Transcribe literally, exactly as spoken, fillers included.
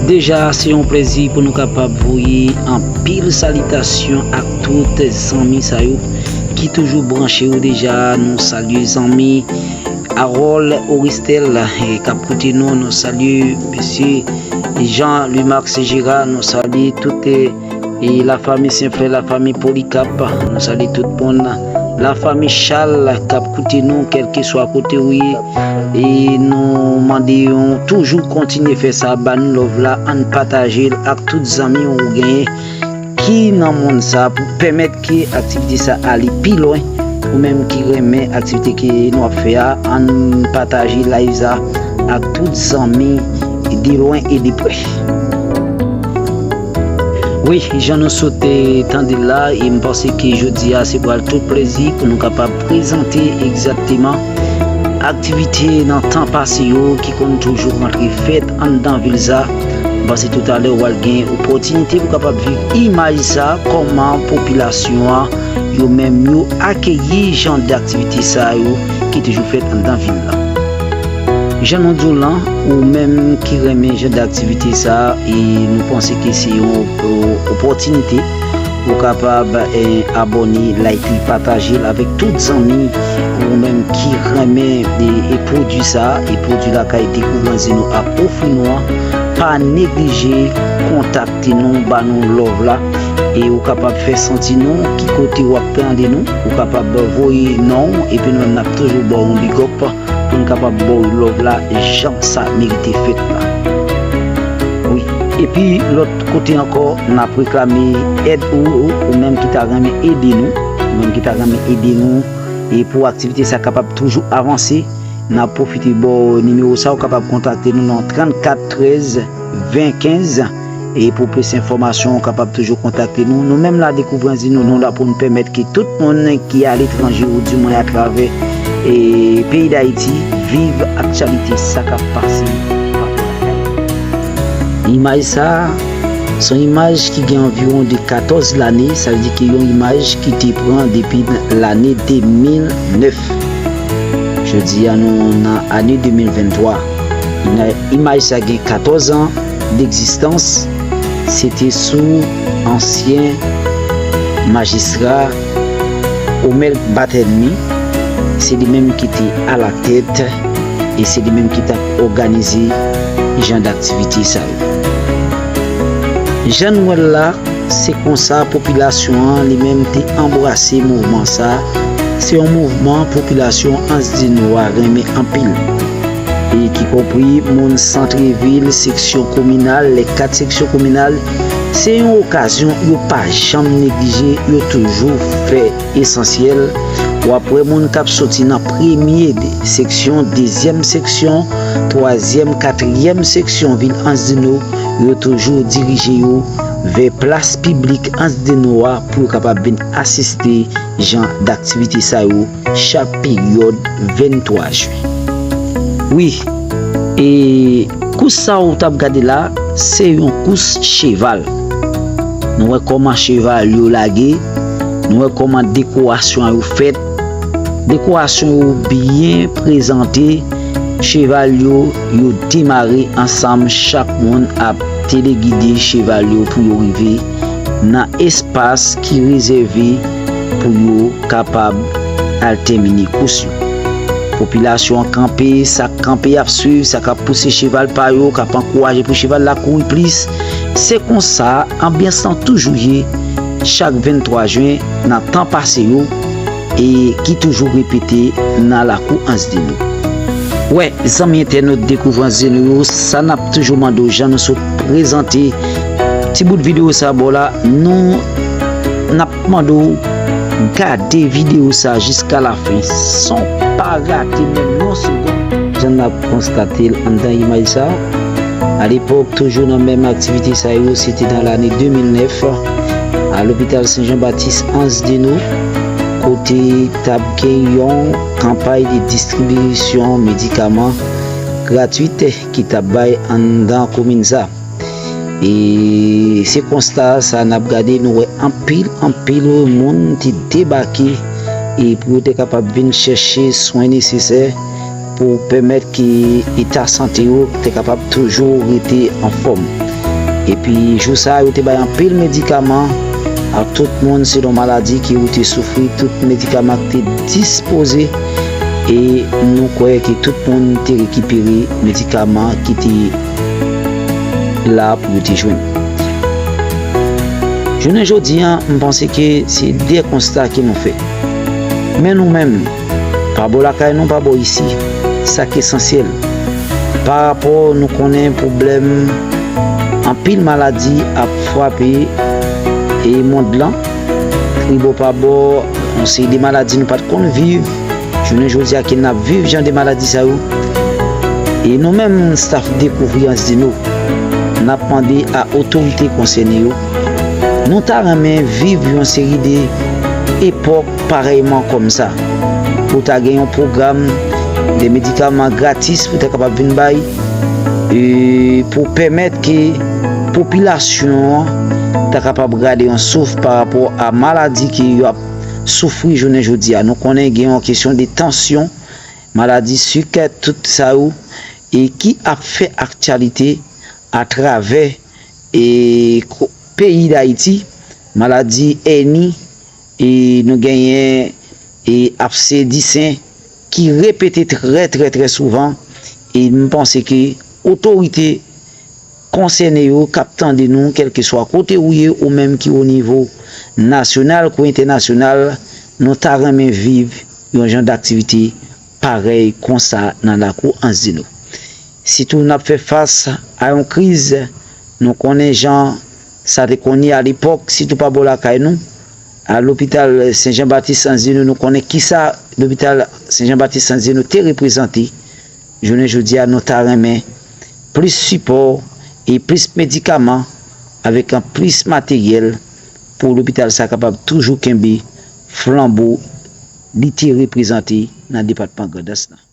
Deja, se yon plezi pou nou kapab voye anpil salitasyon ak tout zanmi sa yo ki toujou branche yo. Deja, nou salye zanmi Harold Oristel, eh, k ap koute nou. Nou salye mesye Jean Lumax Gérard, nou salye tout, eh, e lafanmi Senflè, lafanmi Polikap, nou salye tout moun. Lafanmi Chal k ap koute nou, kèlkeswa kote ou ye. E nou mande yon toujou kontinye fè sa, ba nou love la, ann pataje l ak tout zanmi ou genyen ki nan mond sa pou pèmèt ke aktivite sa ale pi lwen. Ou menm ki renmen aktivite ke nou ap fè a, ann pataje live sa ak tout zanmi de lwen e de prè. Wi, jan nou sot tande l la, e m panse ke jodi a se pral tout plezi pou nou kapab prezante egzakteman aktivite nan tan pase yo ki konn toujou rantre fèt anndan vil sa. M panse toutalè w al gen opòtinite pou kapab viv imaj sa, kòman popilasyon an yo menm yo akeyi jan daktivite sa yo ki toujou fèt anndan vil la. Jan nou di w lan, ou menm ki renmen jan daktivite sa, e nou panse ke se yon o- opòtinite ou kapab, eh, abòne, like, pataje l avèk tout zanmi ou menm ki renmen e, e pwodui sa, e pwodui lakay Dekouvri Ann Di Nou ap ofri nou an. Pa neglije kontakte nou, ba nou love la, e ou kapab fè santi nou ki kote w ap tande nou. Ou kapab voye non w, epi nou menm n ap toujou ba w yon big up pou n kapab ba w love la jan sa merite fèt la. Wi, epi lòt kote ankò, n ap reklame èd ou, ou menm ki ta renmen ede nou, ou menm ki ta renmen ede nou, e pou aktivite sa kapab toujou avanse, n ap pwofite ba w nimewo sa, ou kapab kontakte nou nan trannkat trèz ven kenz. E pou plis enfòmasyon, ou kapab toujou kontakte nou. Nou menm la, Dekouvri Ann Di Nou, nou la pou n pèmèt ke tout moun ki aletranje, oudimwen atravè, e, peyi Dayiti, viv aktyalite sa k ap pase. Imaj sa a, se yon imaj ki gen anviwon de katòz lane, sa vle di ke yon imaj ki te pran depi lane de mil nèf. Jodi a, nou nan ane de mil venntwa. Ina- Imaj sa gen katòz an degzistans. Se te sou ansyen majistra Omel Bathelmy. Se li menm ki te alatèt e se li menm ki t ap òganize jan daktivite sa yo. Jan n wè l la, se konsa popilasyon an li menm te anbrase mouvman sa. Se yon mouvman popilasyon Anse du Nord a renmen anpil, e ki konpri moun santrevil, seksyon kominal, lè kat seksyon kominal. Se yon okazyon yo pa janm neglije, yo toujou fè esansyèl. W ap wè moun k ap soti nan premye de seksyon, dezyèm seksyon, twazyèm, katriyèm seksyon vil Anse du Nord, yo toujou dirije yo vè plas piblik Anse du Nord a pou yo kapab vin asiste jan daktivite sa yo chak peryòd venntwa jen. Wi, e kous sa ou t ap gade la, se yon kous cheval. Nou wè kòman cheval yo lage, nou wè kòman dekorasyon yo fèt. Dekorasyon yo byen prezante, cheval yo, yo demare ansanm, chak moun ap telegide cheval yo pou yo rive nan espas ki rezève pou yo kapab al tèmine kous yo. Popilasyon an kanpe, sa k kanpe ap swiv, sa k ap pouse cheval pa yo, k ap ankouraje pou cheval la kouri plis. Se konsa anbyans lan toujou ye chak venntwa jen nan tan pase yo, e ki toujou repete nan lakou Anse du Nord. Wè, zanmi entènot Dekouvri Anse du Nord yo, sa n ap toujou mande w, jan nou sot prezante ti bout videyo sa ba w la, nou n ap mande w gade videyo sa jiska lafen, san w pa rate menm yon segonn. Jan n ap konstate l anndan imaj sa, alepòk, toujou nan menm aktivite sa yo, se te nan lane de mil nèf, a lopital Sen Jan Batis Anse du Nord, kote t ap gen yon kanpay de distribisyon medikaman gratwit ki t ap bay anndan komin sa. E se konsta sa n ap gade, nou wè anpil, anpil moun te debake e pou yo te kapab vin chèche swen nesesè pou pèmèt ke eta sante yo te kapab toujou rete anfòm. Epi jou sa a, yo te bay anpil medikaman a tout moun selon maladi ke ou te soufri, tout medikaman ki te dispoze, e nou kwè ke tout moun te rekipere medikaman ki te la pou yo te jwenn. Jounen jodi a, m panse ke se de konsta ke nou fè. Men nou menm, pa bò lakay nou, pa bò isi, sa k esansyèl. Pa rapò nou konnen pwoblèm anpil maladi ap frape e mond lan, tribò pa bò, yon seri de maladi nou pa t konn viv, jounen jodi a ke n ap viv jan de maladi sa yo. E nou menm, staf Dekouvri Anse du Nord, n ap mande a otorite konsène yo, nou ta renmen viv yon seri de epòk parèyman kòm sa, pou ta gen yon pwogram de medikaman gratis pou ta kapab vin bay, e pou pèmèt ke popilasyon an ta kapab rale yon souf pa rapò a maladi ke yo ap soufri jounen jodi a. Nou konnen gen yon kesyon de tansyon, maladi sik, tout sa yo, e ki ap fè aktyalite atravè e ko- peyi Dayiti, maladi èni, e nou genyen e abse di sen ki repete trè, trè, trè souvan, e m panse ke otorite konsène yo k ap tande nou, kèlkeswa kote ou ye, ou menm ki o nivo nasyonal kou entènasyonal, nou ta renmen viv yon jan daktivite parèy konsa nan lakou Anse du Nord. Sitou n ap fè fas a yon kriz, nou konnen jan sa te konn ye alepòk, sitou pa bò lakay nou, a lopital Sen Jan Batis Anse du Nord, nou konnen kisa lopital Sen Jan Batis Anse du Nord te reprezante. Jounen jodi a, nou ta renmen plis sipò e plis medikaman avèk an plis materyèl pou lopital sa kapab toujou kenbe flanbo li te reprezante nan depatman Grandans lan.